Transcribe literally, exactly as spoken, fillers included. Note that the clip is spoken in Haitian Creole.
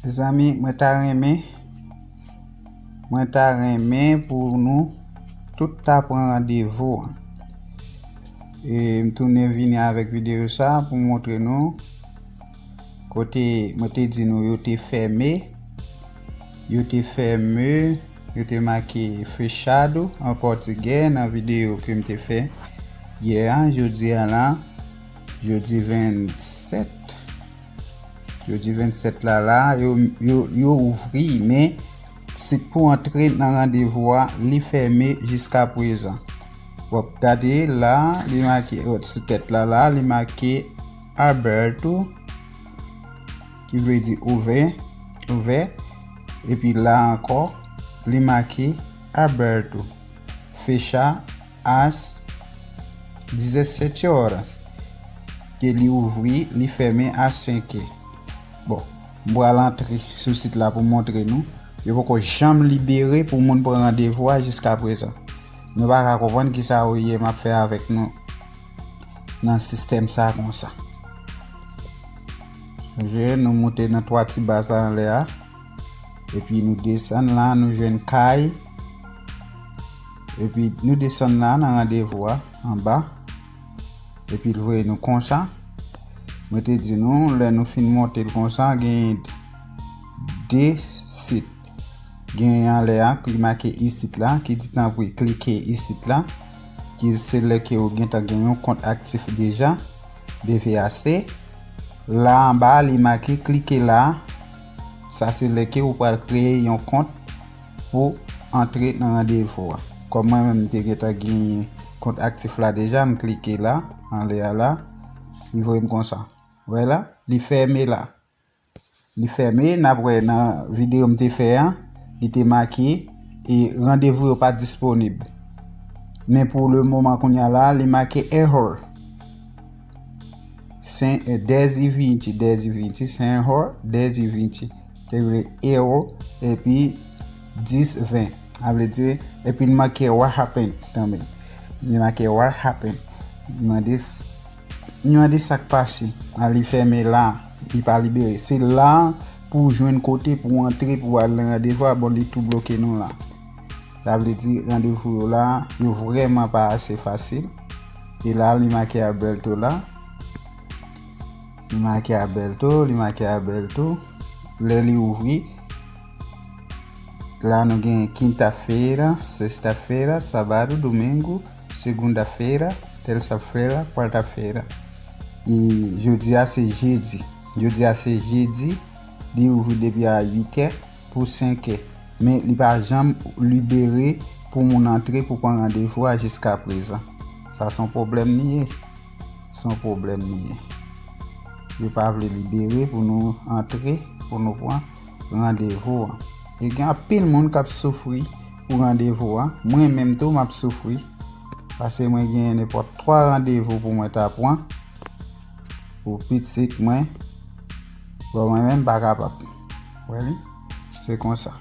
Mezanmi, mwen ta renmen, mwen ta renmen pou nou tout ta pran randevou an. E m tounen vini avèk videyo sa pou montre nou kote mwen te di nou yo te fèmen, yo te fèmen, yo te make fechado an pòtigè nan videyo ke m te fè yè a, jodi a la, jodi vennsèt. Jodi vennsèt la la, yo, yo, yo ouvri, men sit pou antre nan randevou a, li fèmen jiska prezan. W ap gade la, li make, sou tèt la la, li make aberto, ki vle di ouvè, ouvè. Epi la ankò, li make aberto. Fecha às dezessete horas, ke li ouvri, li fèmen a senk è. Bon, m pral antre sou sit la pou montre nou. Yo poko janm libere pou moun pran randevou a jiska prezan. Nou pa ka konprann kisa yo ye m ap fè avèk nou nan sistèm sa konsa. Sonje, nou moute nan twa ti ba sa anlè a. Epi nou desann la, nou jwenn kay. Epi nou desann la nan randevou a, anba. Epi l voye nou konsa. Mwen te di nou, lè nou fin monte l konsa, gen de sit. Gen anlè a ki make isit la, ki di tanpri klike isit la, ki se lè ke ou gentan gen yon kont aktif deja, B V A C. La anba, li make klike la. Sa se lè ke ou pral kreye yon kont pou antre nan randevou a. Kòm mwen menm, m te gentan gen kont aktif la deja, m klike la, anlè a la, li voye m konsa. Wè la, li fèmen la. Li fèmen, n ap wè nan videyo m te fè a, li te make, e randevou yo pa disponib. Men pou le moman kounye a la, li make error. Sen, e, dez e vinte, dez e vinte, sen error, dez e vinte. Te vle error, epi dis ven. Sa vle di, epi l make what happened tanmen. Li make what happened. Li mande s-, li mande sa k pase. A, li fèmen la, li pa libere. Se la pou w jwenn kote pou w antre, pou w al nan randevou a, bon, li tou bloke nou la. Sa vle di, randevou yo la, yo vrèman pa ase fasil. E la, li make aberto la. Li make aberto, li make aberto. Lè li ouvri, la nou gen quinta-feira, sexta-feira, sábado, domingo, segunda-feira, terça-feira, quarta-feira. E jodi a se jedi. Jodi a se jedi, li ouvri depi a uit è pou senk è. Men li pa janm libere pou moun antre pou pran randevou a jiska prezan. Sa se yon pwoblèm li ye. Se yon pwoblèm li ye. Yo pa vle libere pou nou antre, pou nou pran randevou an. E gen anpil moun k ap soufri pou randevou an. Mwen menm tou, m ap soufri. Paske mwen gen nenpòt twa randevou pou mwen ta pran pou pitit mwen. Bon, mwen menm pa kapab. Wè li? Se konsa.